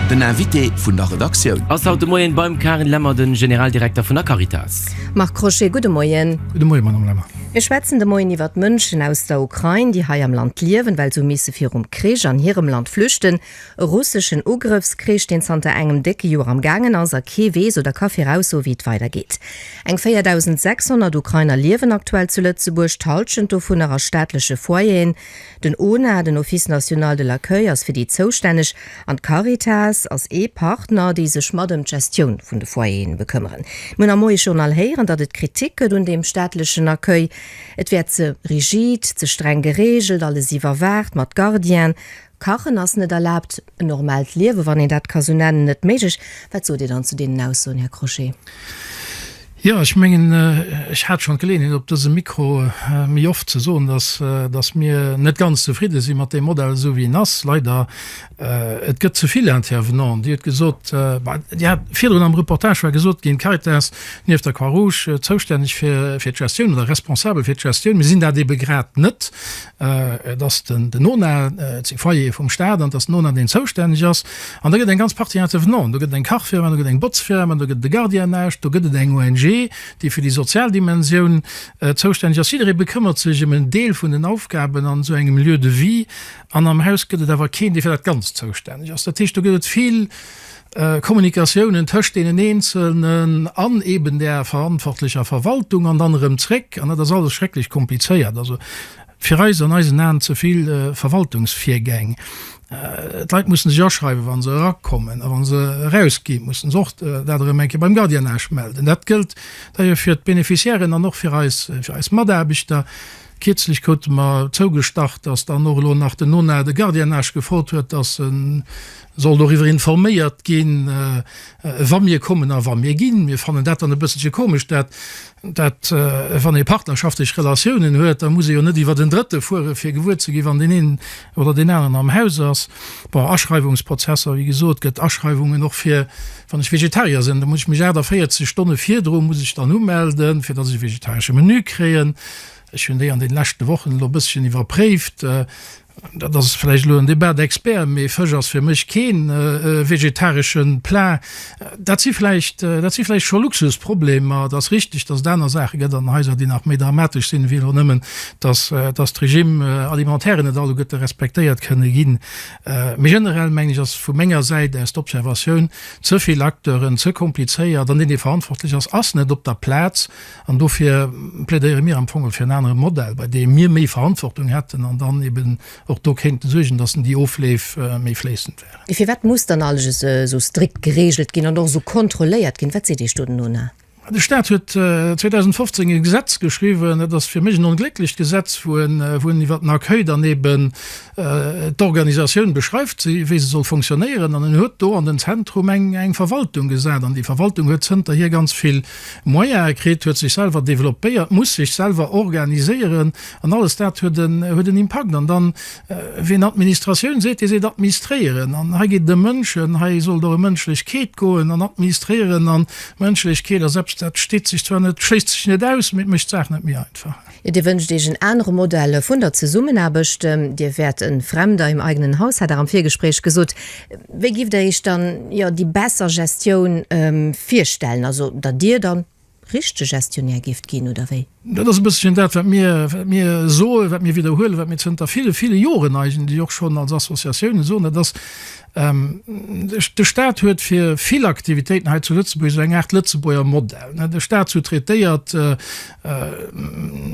Den Invité vun der Redaktioun. Ass haut de Moien beim Karin Lemmer, den Generaldirekter vun der Caritas. Marc Crochet, gudde Moien. Gudde Moien, Madame Lemmer. Mir schwätzen de Moien iwwert Mënschen aus der Ukrain, déi hei am Land liewen, well se hu misse virum Krich an hirem Land flüchten. E russeschen Ugrëffskrich, deen zanter engem décke Joer am gaangen ass a kee weess oder ka viraussoe wéi et weidergeet. Eng 4.600 Ukrainer liewen aktuell zu Lëtzebuerg, d'Hallschent dovunner a staatleche Foyeren. Den ONA, den Office national de l'accueil, ass fir déi zoustänneg an d'Caritas ass ee Partner, déi sech mat ëm d'Gestioun vun de Foyeren bekëmmeren. Mir hunn am Moie-Journal héieren, datt et Kritik gëtt un deem staatlechen Accueil. Et wär ze rigid, ze streng gereegelt, alles iwwerwaacht mat Gardienen. Kachen ass net erlaabt, en normaalt Liewen, wann een dat ka sou nennen, net méiglech. Wat sot Dir dann zu deenen Aussoen, Här Crochet? Jo, ech mengen, ech hat schonn d'Geleeënheet op dësem Mikro méi oft ze soen, dass, dass mir net ganz zefridde si mat deem Modell esou wéi en ass. Leider, et gëtt ze vill Intervenanten. Dir hutt gesot, bah, Dir hat virdrun am Reportage war gesot ginn, d'Caritas nieft der Croix-Rouge zoustänneg fir, fir d'Gestioun oder responsabel fir d'Gestioun. Mir sinn dat ebe grad net. Et ass den ONA, et si Foyere vum Staat an et ass den ONA, deen zoustänneg ass. An da gëtt et eng ganz Partie Intervenanten. Do gëtt et eng Kachfirma, do gëtt et eng Botzfirma, do gëtt et e Gardiennage, do gëtt et eng ONG, déi fir déi sozial Dimensioun zoustänneg ass. Jidderee bekëmmert sech ëm en Deel vun den Aufgaben an esou engem Lieu de vie. An am Haus gëtt et awer keen, dee fir dat Ganzt zoustänneg ass. Dat heescht, do gëtt et vill Kommunikatiounen tëscht deenen Eenzelnen an eben där verantwortlecher Verwaltung an dann erëm zréck. An dat ass alles schrecklech komplizéiert. Also fir eis an eisen Aen ze vill Verwaltungsvirgäng. D'Leit mussen sech aschreiwen, wa se erakommen, a wa se erausginn, mussen se och dat erëm eng Kéier beim Gardiennage melden. Dat gëllt d'ailleurs fir d'Beneficiairen an och fir eis, fir eis Mataarbechter. Kierzlech krute mer zougestach, dass dann och elo nach den ONA de Gardiennage gefrot huet, dass e soll doriwwer informéiert ginn, wa mir kommen a wa mir ginn. Mir fannen dat dann e bësselche komesch, dat, dat wann ee partnerschaftlech Relatiounen huet, da muss ee jo net iwwert en Drëtte fuere fir gewuer ze ginn, wann deen een oder deen aneren am Haus ass. Bon, Aschreiwungsprozesser, wéi gesot, gëtt Aschreiwungen och fir, wann ech Vegetarier sinn, da muss ech mech 48 Stonne virdru muss ech dann umelden, fir datt ech e vegetaresche Menü kréien. Ech hunn déi an den leschte Wochen elo e bësschen iwwerpréift. Dat ass vläicht elo en Débat d'experts, mee Fësch ass fir mech kee vegetaresche Plat. Dat si vläicht, dat si vläicht scho Luxusproblemer. Et ass richtig, datt et aner Saache gëtt an den Haiser, déi nach méi dramatesch sinn, wéi elo nëmmen, datt, datt d'Régime alimentaire net alleguerte respektéiert kënne ginn. Mee generell, mengen ech, ass vu menger Säit aus d'Observatioun, ze vill Acteuren, ze komplizéiert an deen, dee verantwortlech ass, ass net op der Plaz. An dofir plädéiere mir am Fong fir en anere Modell, bei deem mir méi Verantwortung hätten an dann eben och do kéinte suergen, dass déi Ofleef méi fléissend wären. Firwat muss dann alles esou strikt geregelt ginn an och esou kontrolléiert ginn? Wat seet Iech do den ONA? De Staat huet 2015 e Gesetz geschriwwen, dat ass fir mech en onglécklecht Gesetz, wou en, wou en iwwert den Accueil dann eben d'Organisatioun beschreift, wéi se soll fonctionnéieren. An en huet do an den Zentrum eng, eng Verwaltung gesat. An déi Verwaltung huet zënterhier ganz vill Moyene kritt, huet sech selwer développéiert, muss sech selwer organiséieren an alles dat huet en, huet en Impakt. An dann, wien Administratioun seet, dee seet administréieren. An hei geet et ëm Mënschen, hei soll et och ëm Mënschlechkeet goen. An administréieren an Mënschlechkeet ass eppes, dat steet sech zwar net, schléisst sech net aus, mee et mécht d'Saach net méi einfach. Jo, Dir wënscht Iech en anere Modell vun der Zesummenaarbecht. Dir wäert en Fremder im eigenen Haus, hat Der am Virgespréich gesot. Wéi giff Der Iech dann, jo, déi besser Gestioun virstellen? Also, datt Dir dann richtege Gestionnaire gifft ginn, oder wéi? Dat ass e bësselchen dat, wat mir, wat mir soen, wat mir widderhuelen, wat mir zënter ville, ville Joren eigentlech och schonn als Associatiounen soen, dat ass, De Staat huet fir vill Aktivitéiten hei zu Lëtzebuerg esou eng Aart Lëtzebuerger Modell. De Staat sous-traitéiert,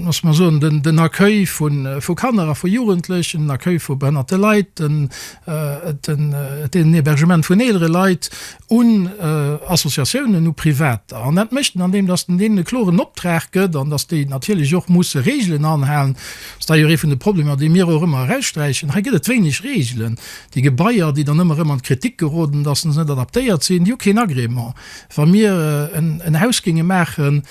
loosse mer soen, den Accueil vu Kanner a vu Jugendlechen, den Accueil vu behënnerte Leit, den Hébergement vun eelere Leit un Associatiounen, u Privater. An dat mécht en, andeem datt en deenen e kloren Optrag gëtt an datt déi natierlech och musse Reegelen anhalen. Dat ass d'ailleurs ee vun de Problemer, déi mir och ëmmer eraussträichen. Hei gëtt et wéineg Reegelen. Déi Gebaier, déi dann ëmmer erëm an d'Kritik geroden, dass se net adaptéiert sinn, déi hu keen Agrément. Wa mir en Haus géinge maache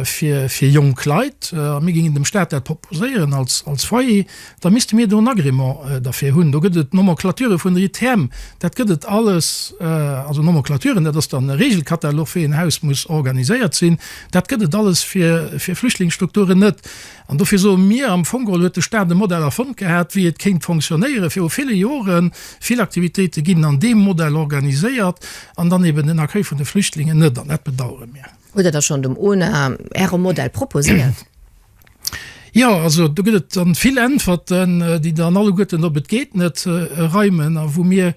fir jonk Leit a mir géingen dem Staat dat proposéieren als Foyer, da misste mir do en Agrément derfir hunn. Do gëtt et Nomenclature vun der ITM, dat gëtt et alles, also Nomenclaturen, dat ass dann e Regelkatalog, wéi en Haus muss organiséiert sinn, dat gëtt et alles fir Flüchtlingen. Flüchtlingsstrukturen net. An dofir soe mir, am Fong geholl huet de Staat e Modell erfonnt gehat, wéi et kéint fonctionnéieren viru ville Joren. Vill Aktivitéite ginn an deem Modell organiséiert an dann eben den Accueil vun de Flüchtlingen net. An dat bedauere mir. Hutt Der da schonn dem ONA Äre Modell proposéiert? Jo, also do gëtt et dann vill Äntwerten, déi dann alleguerten op et geet net reimen a wou mir,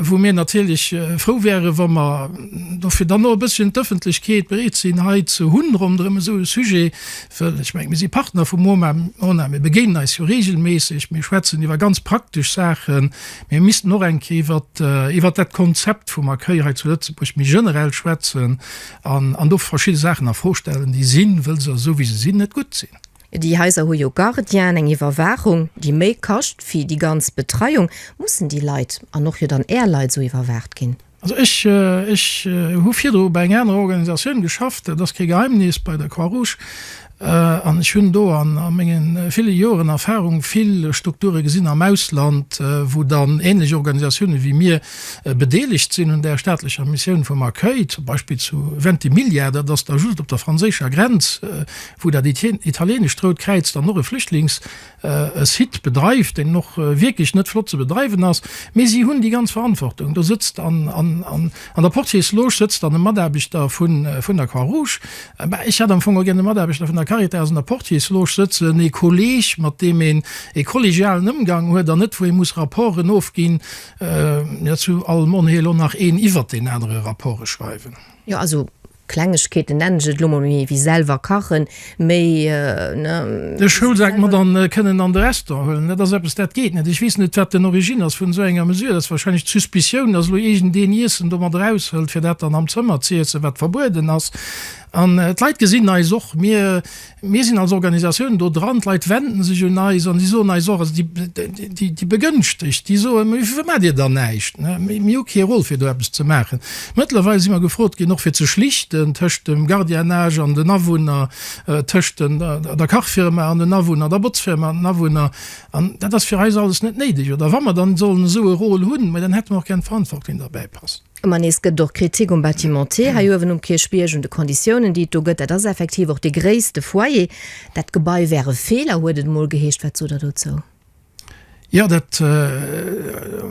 wou mir natierlech frou wären, wa mer dofir dann och e bësschen d'Ëffentlechkeet bereet sinn hei ze hunn ronderëm esou e Sujet, wëll ech mengen, mir si Partner vum ONA, mir begéinen eis jo regelméisseg, mir schwätzen iwwer ganz praktesch Saachen, mir missten och eng Kéier iwwert, iwwert dat Konzept vum Accueil hei zu Lëtzebuerg méi generell schwätzen. An do verschidde Saachen a Fro stellen, déi sinn, wëll se esou wéi se sinn, net gutt sinn. Déi Haiser hu jo Gardienen, eng Iwwerwaachung, déi méi kascht wéi déi ganz Betreiung. Mussen déi Leit, an och jo dann Är Leit, esou iwwerwaacht ginn? Also ech, ech hu virdru bei enger anerer Organisatioun geschafft, dat ass kee Geheimnis, bei der Croix-Rouge. An ech hunn do an a menge ville Joren Erfahrung vill Strukture gesinn am Ausland, wou dann ähnlech Organisatioune wéi mir bedeelegt sinn un där staatlecher Missioun vum Accueil, zum Beispill zu Ventimiglia, dat ass da just op der franséischer Grenz, wou dat italienescht Rout Kräiz dann och e Flüchtlingssite bedreift, deen och wierklech net flott ze bedreiwen ass, mee si hunn déi ganz Verantwortung. Do sëtzt an an der Portiersloge sëtzt dann e Mataarbechter vun der Croix-Rouge. Bah, ech hätt am Fong och gär e Mataarbechter vun der Caritas an der Portiersloge sëtzen, ee Kolleeg, mat deem een e kollegialen Ëmgang huet an net wou ee muss Rapporten ofginn, Jo, zu allem Onheel och nach een iwwert deen anere Rapporte schreiwen. Jo, also Klengegkeeten nennen ech et elo mol, méi wéi selwer kachen, méi, ne. De Schoulsak mat an kënnen an de Restaurant huelen, dat ass eppes, dat geet net. Ech weess net, wat den Origine ass vun esou enger Mesure. Dat ass wahrscheinlech d'Suspicioun, dass elo iergendeen Iessen do mat eraushëlt, fir dat dann am Zëmmer z'iessen, wat verbueden ass. An d'Leit gesinn eis och, mir Mir sinn als Organisatioun do dran, d'Leit wenden sech un eis an si soen eis och, also déi, déi Begënschtegt, déi soen, Mee firwat maacht Dir dann näischt? Mir hu kee Rôle fir do eppes ze maachen. Mëttlerweil si mer gefrot ginn och fir ze schlichten tëscht dem Gardiennage an den Awunner, tëscht der Kachfirma an den Awunner, der Botzfirma an den Awunner. An dat ass fir eis alles net néideg. Oder wa mer dann sollen esou e Rôle hunn, mä dann hätte mer och gär d'Verantwortung, déi derbäi passt. Ëmmer nees gëtt et och Kritik um Bâtiment T hei uewen um Kierchbierg, un de Konditiounen, déi et do gëtt. Dat ass effektiv och dee gréisste Foyer. Dat Gebai wär e Feeler, huet et emol geheescht. Wat sot Der dozou? Jo, dat,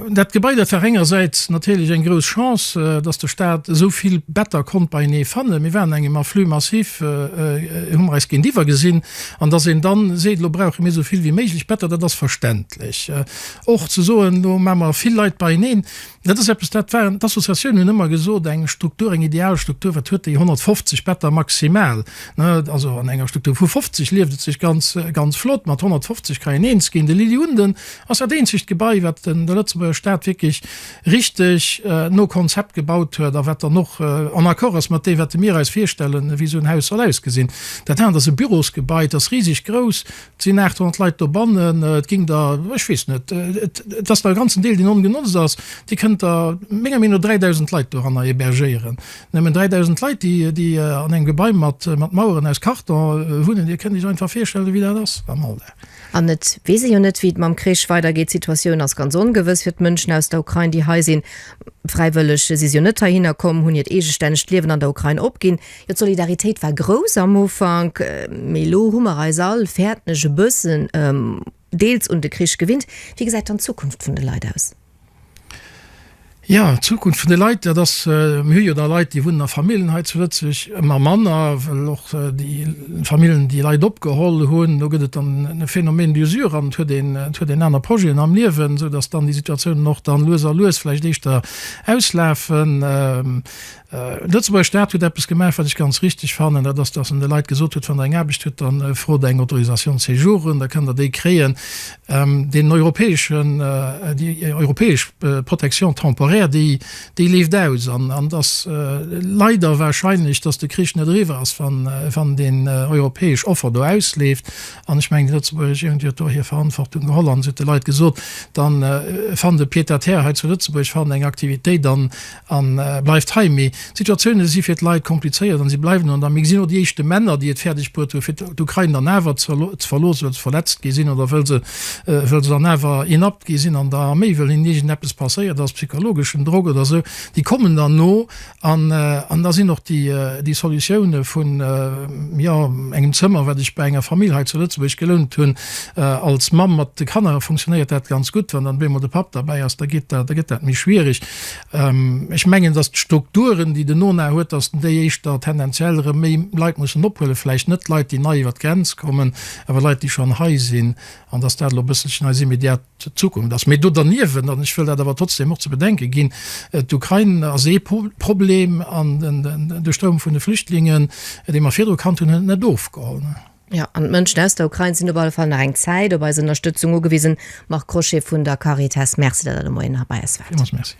dat Gebai, dat war engersäits natierlech eng grouss Chance, datt de Staat esou vill Better konnt beienee fannen. Mir waren engem Afflux massif, hu mer eis géintiwwer gesinn. An datt een dann seet, elo brauche mir esou vill wéi méiglech Better, dat ass verständlech. Och ze soen, elo maache mer vill Leit beieneen, Dat ass eppes, dat waren, d'Associatiounen hunn ëmmer gesot, eng Struktur, eng ideal Struktur, wat huet déi? 150 Better maximal, ne? Also an enger Struktur vu 50 lieft et sech ganz, ganz flott, mat 150 ka een eens ginn. De Lili Unden ass dat eenzegt Gebai, wat den, de Lëtzebuerger Staat wierklech richteg no Konzept gebaut huet a wat dann och en accord ass mat deem, wat mir eis virstellen, wéi esou en Haus soll ausgesinn. Dat anert ass e Bürosgebai, et ass riseg grouss, Et sinn 800 Leit dobannen, et géing der, ech weess net, et ass der e ganzen Deel, deen ongenotzt ass, Dir kënnt der menger Meenung no 3.000 Leit doranner hébergéieren. Nëmmen 3.000 Leit, déi, déi an engem Gebai mat, mat Maueren aus Karton wunnen, Dir kënnt Iech einfach virstellen, wéi dat ass am Alldag. An et weess ee jo net, wéi et mam Krich weidergeet. D'Situatioun ass ganz ongewëss fir d'Mënschen aus der Ukrain, déi hei sinn. Fräiwëlleg si se jo net heihinner komm, hunn hiert eegestännegt Liewen an der Ukrain opginn. Jo, d'Solidaritéit war grouss am Ufank, mee elo hu mer eis all, fäerten ech, e bëssen deels un de Krich gewinnt. Wéi gesäit dann d'Zukunft vun de Leit aus? Jo, d'Zukunft vun de Leit, dat ass, mir hu jo da Leit, déi wunnen a Famillen hei zu Lëtzebuerg, ëmmer manner, well och déi Famillen déi Leit opgeholl hunn, do gëtt et dann e Phénomène d'usure an et huet een, et huet een aner Projeten am Liewen, esou datt dann déi Situatiounen och dann lues a lues vläicht éischter auslafen. De Lëtzebuerger Staat huet eppes gemaach, wat ech ganz richteg fannen, dat ass, datt en de Leit gesot huet, Wann Der eng Aarbecht hutt, da frot eng Autorisation de séjour un, da kënnt Der déi kréien. Deen europäeschen, déi europäesch Protection temporaire, déi, déi leeft aus. An et ass leider wahrscheinlech, datt de Krich net eriwwer ass, wann, wann deen europäesch Offer do ausleeft. An ech mengen, déi Lëtzebuerger Regierung, déi huet do hir Verantwortung geholl an se huet de Leit gesot, Da fannt e Pied-à-terre hei zu Lëtzebuerg, fannt eng Aktivitéit an An bleift hei. Mee d'Situatioune si fir d'Leit komplizéiert an si bleiwen. An da mir gesinn och déi éischte Männer, déi et fäerdeg bruet hu fir d'Ukrain dann awer ze verloossen, well se verletzt gi sinn oder wëll se wëll se dann awer inapt gi sinn an der Arméi, wëll hinnen iergendeppes passéiert ass psychologesch. psychologeschen Drock oder esou, déi kommen dann no. An da sinn och déi Solutioune vun, jo, engem Zëmmer, wat ech bei enger Famill hei zu Lëtzebuerg gelount hunn, als Mamm mat de Kanner funktionéiert dat ganz gutt. Wann dann op eemol de Papp derbäi ass, da geet dat, da gëtt dat méi schwierig. Ech mengen, datt d'Strukturen, déi den Nona huet, datt déi éischter tendenziell erëm méi Leit mussen ophuelen, vläicht net Leit, déi nei iwwer d'Grenz kommen, awer Leit, déi schonn hei sinn, an datt dat elo e bësselchen eis immediat Zukunft ass. Mee do derniewent, an ech wëll dat awer trotzdem och ze bedenke ginn, d'Ukrain ass ee Problem an de Stroum vun de Flüchtlingen, dee mer virdru kannt hunn, huet net ofgeholl. Jo, an d'Mënschen aus der Ukrain sinn op alle Fall nach eng Zäit op eis Ënnerstëtzung ugewisen. Marc Crochet vun der Caritas, Merci, datt Der de Moien hei bei eis waart. Villmools Merci.